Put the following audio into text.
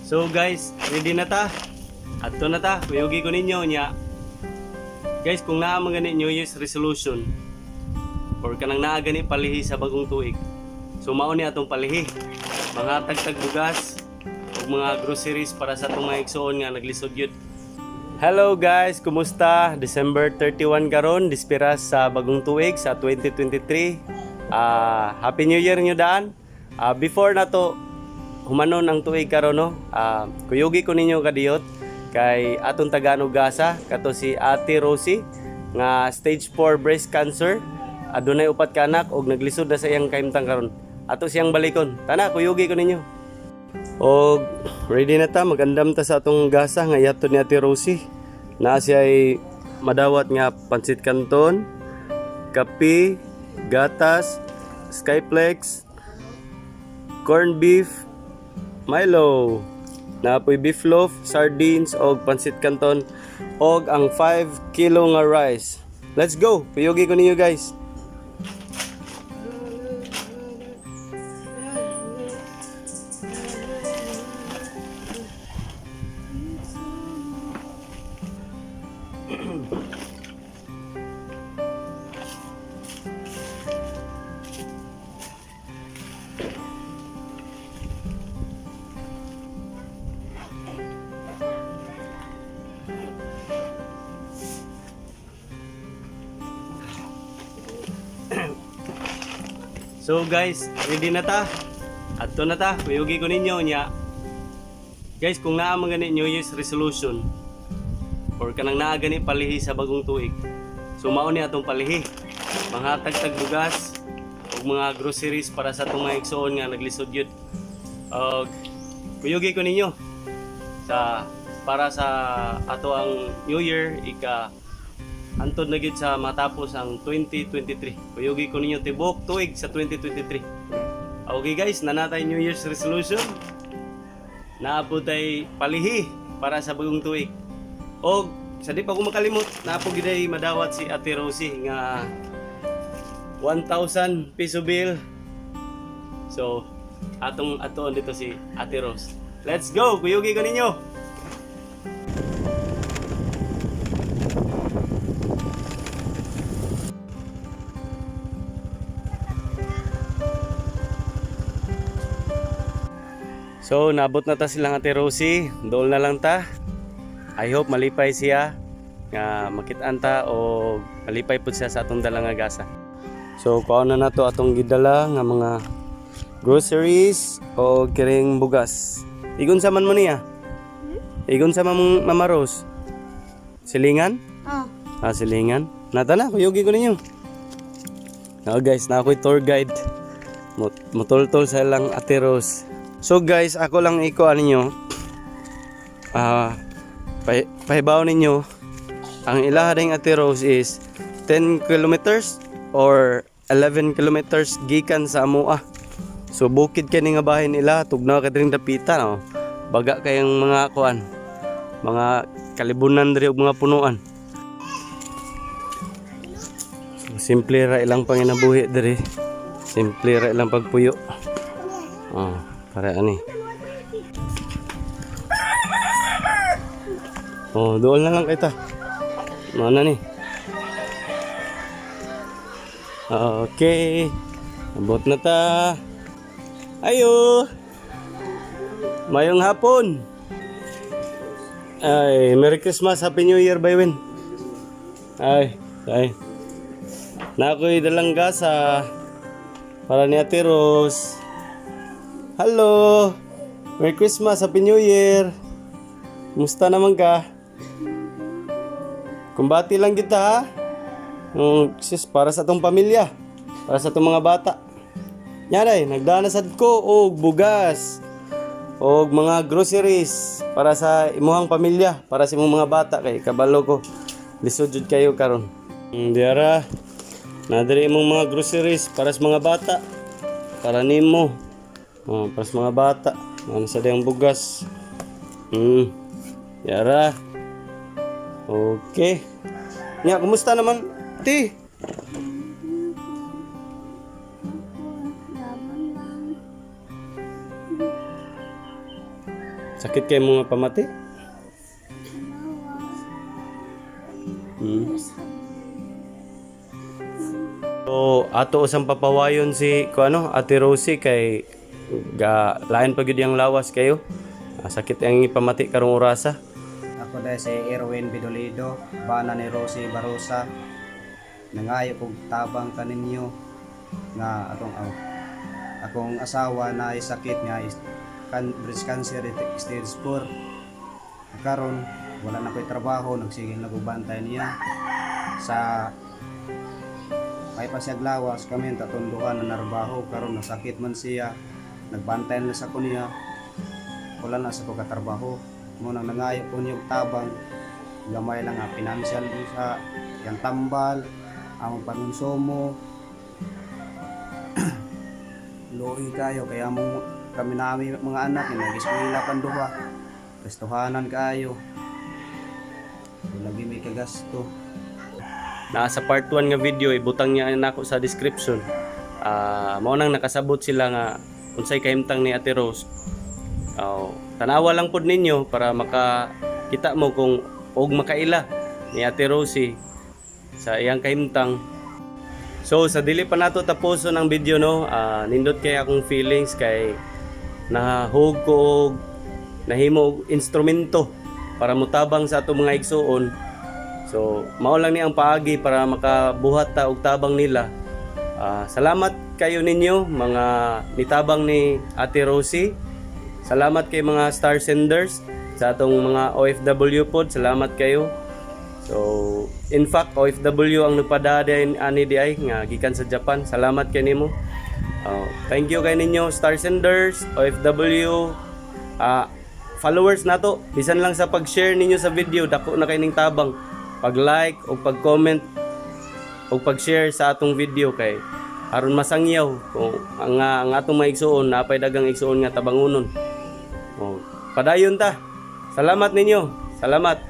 So guys, ready na ta. Adto na ta, kuyugi ko ninyo nya. Guys, kung naa man gani New Year's resolution or kanang naa gani palihi sa bagong tuig. So mao ni atong palihi. Mga tagtag bugas ug mga groceries para sa atong mga igsuon nga naglisod gyud. Hello guys, kumusta? December 31 karon, dispiras sa bagong tuig sa 2023. Happy New Year nyo daan. Before na to humanon ang tuig karon, no. Kuyugi ko ninyo kadiyot kay atong tagaan og gasa kato si Ate Rosie nga stage 4 breast cancer. Adunay upat ka anak og naglisod na sa iyang kahimtang karon. Ato siyang balikon. Tana, kuyugi ko ninyo. Og ready na ta, magandam ta sa atong gasa nga ihatod ni Ate Rosie. Naa siya ay madawat nga pansit canton, kape, gatas, Skyflex, corned beef, Milo, naa poy beef loaf, sardines og pansit canton og ang 5 kilo nga rice. Let's go. Kuyugi ko ninyo, guys. So guys, ready na ta. Adto na ta, kuyugi ko ninyo nya. Guys, kung naa man gani New Year's resolution or kanang naa gani palihi sa bagong tuig. So mao ni atong palihi. Mga tagtag bugas ug mga groceries para sa atong mga igsuon nga naglisod gyud. Og kuyugi ko ninyo sa para sa ato ang New Year, ika antod na gyud sa matapos ang 2023. Kuyugi ko ninyo tibok tuig sa 2023. Okay guys, naa na tay New Year's resolution. Naa po tay palihi para sa bagong tuig. Og sa di pa ko makalimot, naa po gyud ay madawat si Ate Rosie nga 1,000 piso bill. So, atong atoon dito si Ate Rose. Let's go! Kuyugi ko ninyo! So, nabot na ta silang Ate Rosie. Dool na lang ta. I hope malipay siya nga makitaan ta o malipay pud siya sa atong dala nga gasa. So, kuha na nato atong gidala nga mga groceries o kiring bugas. Igon sa man mo niya? Igon sa man mong Mama Rose? Silingan? Oh. Ah, silingan. Nata na, kuyugi ko ninyo. Oh guys, na ako'y tour guide. Mutultol sa lang Ate Rose. So guys, ako lang iko ano ninyo. Pahibaw ninyo. Ang ilaha ding Ate Rose is 10 kilometers or 11 kilometers gikan sa amoa. So bukid kani nga bahin nila, tugnaw ka dring dapita, no. Baga kayong mga kuan. Mga kalibunan diri ug mga punuan. So, simple ra ilang panginabuhi diri. Simple ra ilang pagpuyo. Oh, para ani. Oh, doon na lang kita. Mana ni? Okay. Abot na ta. Ayo. Mayong hapon. Ay, Merry Christmas, Happy New Year, Baywin. Ay, ay. Naa ko'y dalang gasa para ni Ate Rose. Hello! Merry Christmas, Happy New Year! Kumusta naman ka? Kumbati lang kita, ha? Sis, para sa atong pamilya. Para sa atong mga bata. Yan ay, nagdana sad ko og bugas og mga groceries para sa imuhang pamilya, para sa imong mga bata kay kabalo ko. Lisod jud kayo karon. Diara. Nadiri imong mga groceries para sa mga bata. Para nimo. Oh, para sa mga bata. Ano sa diyang bugas. Yara. Okay. Nya, kumusta naman? Ti? Laban lang. Sakit kay mga pamati? So, ato usang papawayon si ko ano, Ate Rosie kay ga lain pa gyud yang lawas kayo. Ah, sakit ang ipamati karong orasa. Ako dahil si Erwin Bidolido, bana ni Rosie Barosa. Nangayo kog tabang kaninyo nga atong aw, akong asawa na sakit nga is breast cancer stage 4. Karon wala na ko'y trabaho, nagsigil na kog bantay niya. Sa may pa siya lawas kami ang tatunduhan na narbaho karon nasakit man siya, nagbantay na sa ko niya, wala na sa ko katrabaho mo. Nang nangayo ko niyo tabang gamay lang nga financial sa yang tambal among pangonsumo. Luoy kayo kaya mong kami nami mga anak nag-eskwela pan duha, gastuhanan kaayo, lagi may kagasto. Naa sa part 1 nga video, ibutang niya nako sa description. Ah, mao nang nakasabot sila nga unsay kahimtang ni Ate Rose. Oh, tanawa lang pod ninyo para makakita mo kung og makaila ni Ate Rosie sa iyang kahimtang. So sa dili pa nato tapuson ang video no, ah, nindot kay akong feelings kay nahug ko og nahimo og instrumento para motabang sa atong mga igsuon. So mao lang ni ang paagi para makabuhat ta og tabang nila. Ah, salamat kayo ninyo mga nitabang ni Ate Rosie. Salamat kay mga star senders sa atong mga OFW pod. Salamat kayo. So, in fact, OFW ang nagpadada ani di ay nga gikan sa Japan. Salamat kay nimo. Oh, thank you kay ninyo star senders, OFW, ah, followers nato. Bisan lang sa pag-share ninyo sa video, dako na kay ning tabang. Pag-like o pag-comment o pag-share sa atong video kay aron masangyaw kung ang atong mga igsuon napay dagang igsuon nga tabangunon. Oh, padayon ta. Salamat ninyo. Salamat.